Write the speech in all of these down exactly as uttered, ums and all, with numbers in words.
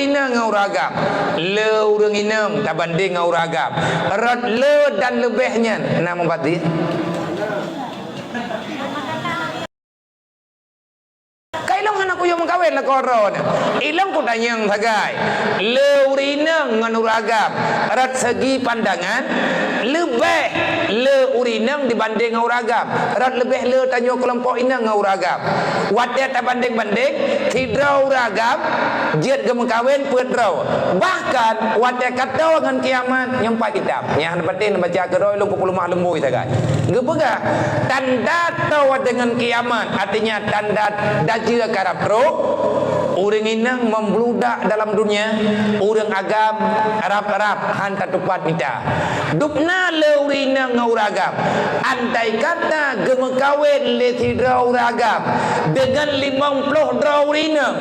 Inong ngon ureueng agam. Le ureueng inong tabandeng ngon ureueng agam. Rot le dan leubeh nyan na mubazir. Ka ilong hana kuyue meukawen lakoe droeneuh. Ilong kutanyong sagai. Le ureueng inong ngon ureueng agam. Rot segi pandangan leubeh le ureueng inong dibandeng ngon ureueng agam. Rot leubeh le tanyoe keulompok inong ngon ureueng agam. Watée tabandeng-bandeng, sidroe ureueng agam jeuet geumeukawen peuet droe. Bahkan watée ka toe ngon kiamat, nyoe pat kitab. Nyang hana patéh neubaca keudroe lôn kupeuleumah leumbôi sagai. Geupeugah, tanda toe deungon kiamat, artinya tanda dajeu karab trok, ureueng inong meubludak dalam dunia, ureueng agam rab-rab han tatupat mita. Dubna le ureueng inong ngon ureueng agam. Andai kata geumeukawen lé sidroe ureueng agam deungon limong ploh droe ureueng inong,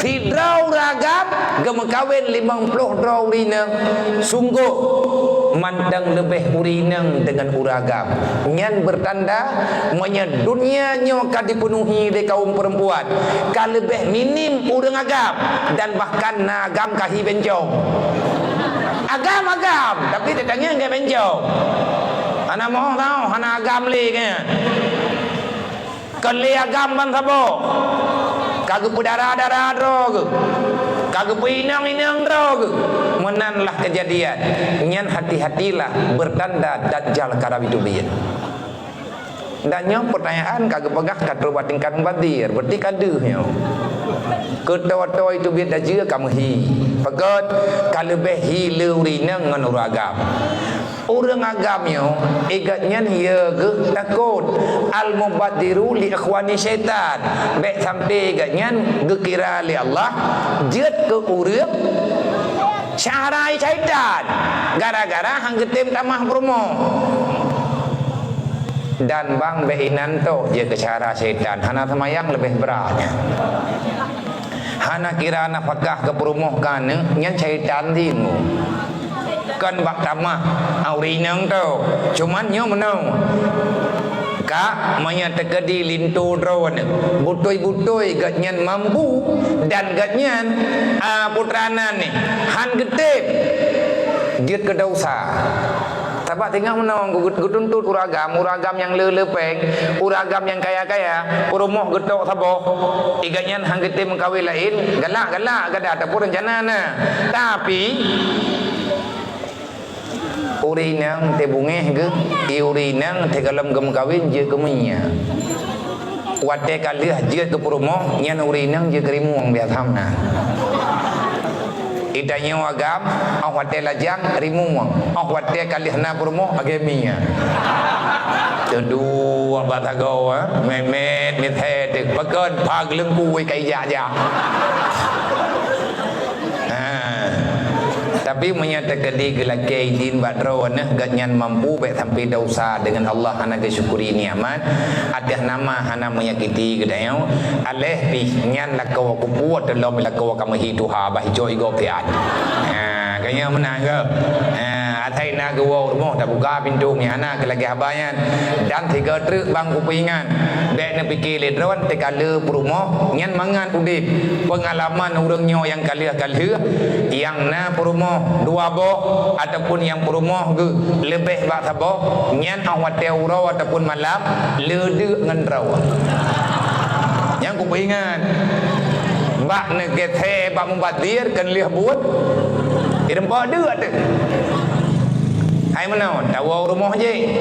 sidroe ureueng agam geumeukawen limong ploh droe ureueng inong, sunggoh mantong leubeh ureueng inong deungon ureueng agam. Nyan beutanda, meunyoe dunia nyoe ka jipeunuhi lé kaum peurempuan, ka leubeh minim ureueng agam, dan bahkan na agam ka hi bencong. Agam-agam, tapi tatanyong ngon bencong. Hana moh tau, hana agam lé nyan. Kon lé agam ban saboh. Ka geupeudara-dara droe geuh. Ka geupeuinong-inong droe geuh. Meunan lah keujadian. Nyan hati-hatilah, beutanda Dajjal ka rab teubiet. Dan nyoe peutanyaan ka geupeugah ka trok bak tingkat mubazir, berarti ka deuh nyoe. Keu toe-toe teubiet dajeu ka meuhi. Pakon? Ka leubeh hi le ureueng inong ngon ureueng agam. Ureueng agam nyoe, i gobnyan ya geuh takot. Al-mubadziru li ikhwani syaitan. Bék sampai gobnyan geukira lé Allah jeuet keu ureueng syara syaitan. Gara-gara han geutem tamah peurumoh. Dan bang bék inan tok jeuet keu syara syaitan. Hana seumayang leubeh brat nyan. Hana kira nafakah keu peurumoh keu aneuk, nyan syaitan timu. Kon bak tamah, ureueng inong tu. Cuman nyoe meunoe. Ka, meunyoe teukeudi linto droeneuh, beutôi-beutôi gobnyan mampu dan gobnyan, a, putra nan nyoe, han geutem jeuet keu desya. Sabab singoh meunoe geu-, geutuntot ureueng agam, ureueng agam nyang le-le péng, ureueng agam nyang kaya-kaya, peurumoh geutok saboh, i gobnyan han geutem meukawen laén, galak-galak gata ataupun reuncana na. Tapi, ureueng inong teuh beungéh geuh, i ureueng inong teuh gohlom geumeukawen jeuet keu meunyo. Watée ka lheueh jeuet keu peurumoh, nyan ureueng inong jeuet keu rimueng biasa meunan. Itanyoe agam, óh watée lajang, rimueng. Óh watée ka lheueh na peurumoh, agée mie. Teuduek bak sagoe, eh, mét-mét, mithé teuk. Pakon, pha geuleungkui ka ijak-jak. Ha. Tapi meunyoe teukeudi geulakée idin bak droeneuh, gobnyan mampu bék sampai desya deungon Allah hana geusyukuri nikmat, ateueh nama hana menyakiti geutanyoe, aléh pih nyan lakoe kupuet lom lakoe ka meuhi tuha bah icok igob siat. Ha, gobnyan meunan geuh. Ha, asai na geuwoe u rumoh tabuka pintoe meuhana keu lagée haba nyan. Dan sigoe treuk bang kupeuingat, bék neupike lé droe teuka le peurumoh nyan mangat udeb. Peungalaman ureuëng nyoe nyang ka lheueh-ka lheueh, nyang na peurumoh dua boh ataupun nyang peurumoh geuh leubeh bak saboh, nyan óh watée uroe ataupun malam le deuk ngon droe. Nyang kupeuingat, bak neugesé bak mubazir keu lheueh buet, ireumpok deuk ateueh. Hai meunoe, tawoe u rumoh jih.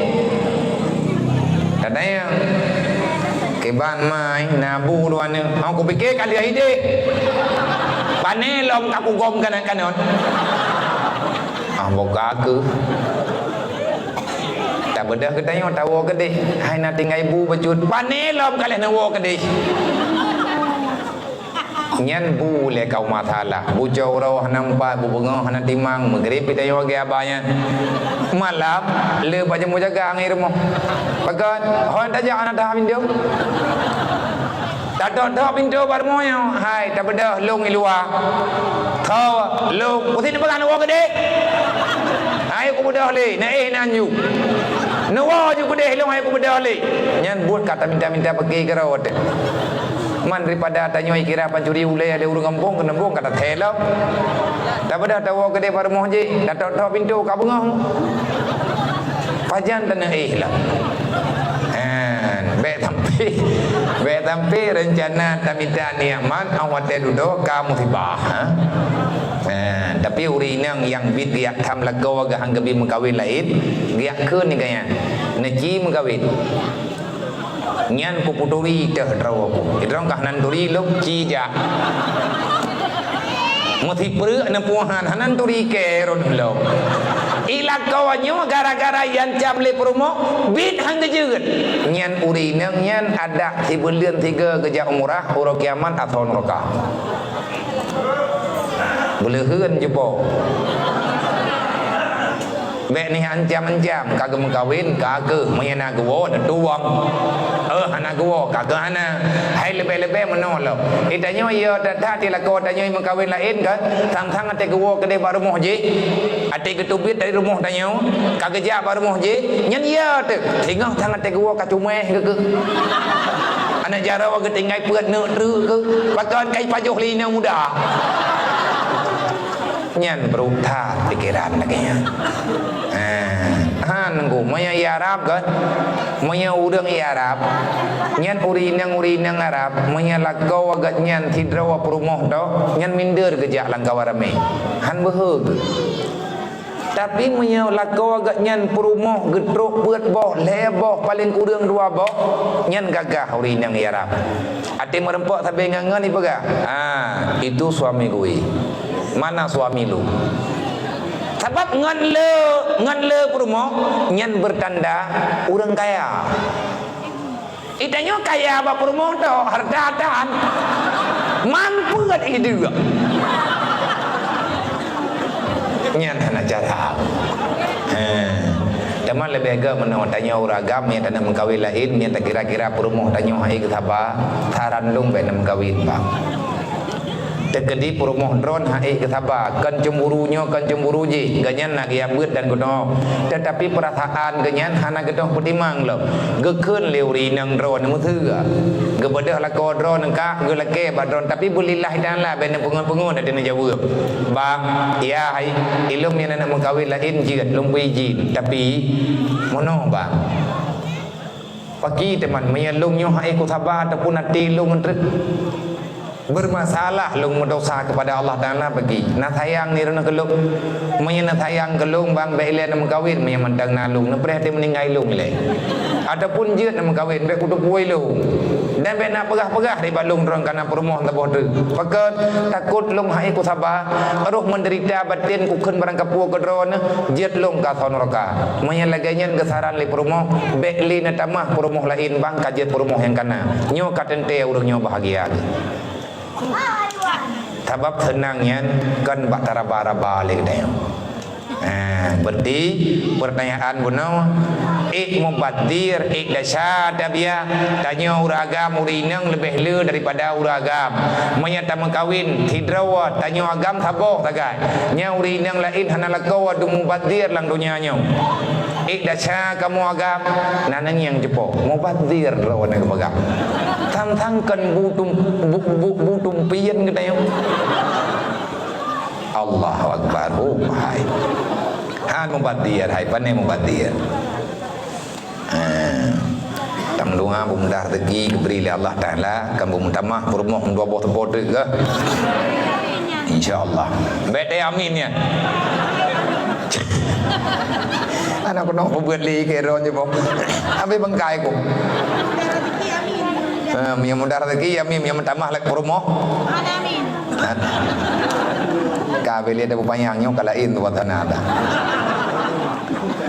Tatanyong, "Kiban mai, na bu dua nyoe?" "Oh, kupike ka lheueh ideh. Pane lom ka kugom kanot-kanot." Ah, boh ka keuh. Tabeudôh geutanyoe, tawoe keudeh. "Hai na tinggai bu bacut." "Pane lom ka lheueh neuwoe keudeh." Nyan bu lé kaum masalah. Bu cot uroe hana meupat, bu beungoh hana timang, meugrib pih tanyoe lagée haba nyan. Malam, le bak jamur jaga angén rumoh. Pakon, hon tajak hana taha pintoe. Tatok-tok pintoe bak rumoh nyoe, "Hai, tabeudôh lôn i luwa." "Tho, lôn, usi neupeugah neuwoe keudeh." "Hai, kubeudôh lé, na éh nan ju." "Neuwoe ju keudeh lôn, hai kubeudôh lé." Nyan buet ka taminta-minta peuke keurot. Man daripada tanyoe kira pancuri ulée lé ureuëng gampông, keuneubông ka tathée lom. Tabeudôh tawoe keudeh bak rumoh jih, tatok-tok pintoe ka beungoh. Pajan taneuk éh lom. Han, bék sampai, bék sampai reuncana tamita nikmat, awai watée dudoe ka musibah, ha? Han, tapi ureuëng inong nyang bit geujak tham lakoe geuh han geubi meukawen laén, geujak kheun nyan, neuci meukawen. Nyan kupeuturi teuh droe ku. Idrong kah nan turi lom ci jak. Meusipreuk neupuhan, hana turi keu ron lom. Ilakoe nyoe gara-gara iancam lé peurumoh, bit han geujeuet. Nyan ureuëng inong nyan adak sibuleuen sigoe geujak umrah, uroe kiamat asoe neuraka. Beuleuheun jupo. Bék nih ancam-ancam, ka geumeukawen, ka keuh, meunyo na geuwoe, neutuwang. Eh, hana geuwoe, ka keuh hana. Hai leubeh-leubeh meunoe lom. Di tanyoe, ya, that-that di lakoe tanyoe meukawen laén, kan? Sang-sang até geuwoe keudeh bak rumoh jih. Até geuteubiet dari rumoh tanyoe, ka geujak bak rumoh jih, nyan ya teuh. Singoh sang até geuwoe ka cumeh keu keuh. Aneuk jaroe geutinggai peuet neuk treuk keuh. Pakon kai pajoh lé inong muda. Nyan brok that pikeran lagée nyan. Ha, ha nunggu. Meunyo i Arab kan, meunyo ureuëng i Arab, nyan ureuëng inong-ureuëng inong Arab, meunyo lakoe geuh nyan sidroe peurumoh tho, nyan minder geujak lam kawan ramé. Han beuhe geuh. Tapi meunyo lakoe geuh nyan peurumoh geutrok peuet boh, lhée boh, paleng kureueng dua boh, nyan gagah ureuëng inong i Arab. Até meureumpok sabe ngon-ngon ipeugah, "Ah, itu suami gue." Mana suami lu? Sabab ngon le, ngon le peurumoh nyan beutanda ureuëng kaya. Itanyoe kaya bak peurumoh tho, harta tan. Man peuet ideuek. Nyan hana cara. He. Teuma leubeh gét meunoe tanyoe ureuëng agam nyang taneuk meukawen laén, nyang takira-kira peurumoh tanyoe hai geusaba, saran lôn bék neumeukawen, Bang. Teukeudi peurumoh droen hai geusaba, kon cemburu nyoe, kon cemburu jih, geuhnyan na geujak beuet dan geunoe. Teutapi peurasaan geuhnyan hana geutoh peutimang lom. Geukheun lé ureuëng inong droen meuseue. Geubeudôh lakoe droen ka geulakée bak droen, tapi beulillahi ta'ala bék neupeungon-peungon até neujaweueb. Bang, ya hai, ilôn nyang na meukawen laén jeuet lôn bri jih, tapi meunoe bang. Paki teuma meunyo lôn nyoe hai kusaba ataupun até lôn treuk bermasalah, lôn meudosa kepada Allah Taala paki. Na sayang ni droeneuh keu lôn. Meunyo na sayang keu lôn bang bék ilée neumeukawen meunyo mantong na lôn. Neupreh até meuninggai lôn ilée. Ataupun jeuet neumeukawen bék kuteupue lôn. Dan bék na peugah-peugah nibak lôn droen kana peurumoh saboh treuk. Pakon takot lôn hai kusaba, roh meudeurita baten kukheun barang kapeue keu droeneuh, jeuet lôn ka asoe nuraka. Meunyo lagée nyan geusaran lé peurumoh, bék lé neutamah peurumoh laén bang ka jeuet peurumoh nyang kana. Nyoe ka teuntée ureuëng nyoe bahagia geuh. Sabab seunang nyan kon bak taraba-raba lé geutanyoe. Ha, berarti pertanyaan bunoe, ék mubazir, ék desya tabiah, tanyoe ureuëng agam ureuëng inong leubeh le daripada ureuëng agam. Meunyo tameukawen sidroe, tanyoe agam saboh sagai. Nyan ureuëng inong laén hana lakoe dum mubazir lam donya nyoe. Ék desya kamoe agam, na nyang cupo mubazir droeneuh geupeugah. Sang-sang kon bu tum-, bu, bu, bu tumpien geutanyoe. Allahu Akbar. Oh, hai. Han mubazir, hai, pane mubazir. Ha. Tameudoa beumudah rezeki geubri lé Allah Taala, kan beumeutamah peurumoh dua boh teupeu teuk geuh. Insya Allah. Bék teuamin nyan. Aneuk keunoe peubuet lé keu droe jih boh. Ambil bengkai ku. Ha, meunyo mudah rezeki, amin. Meunyo meutamah lé peurumoh. Ka beli ada bupanyang nyoe ka laén tu watana dah.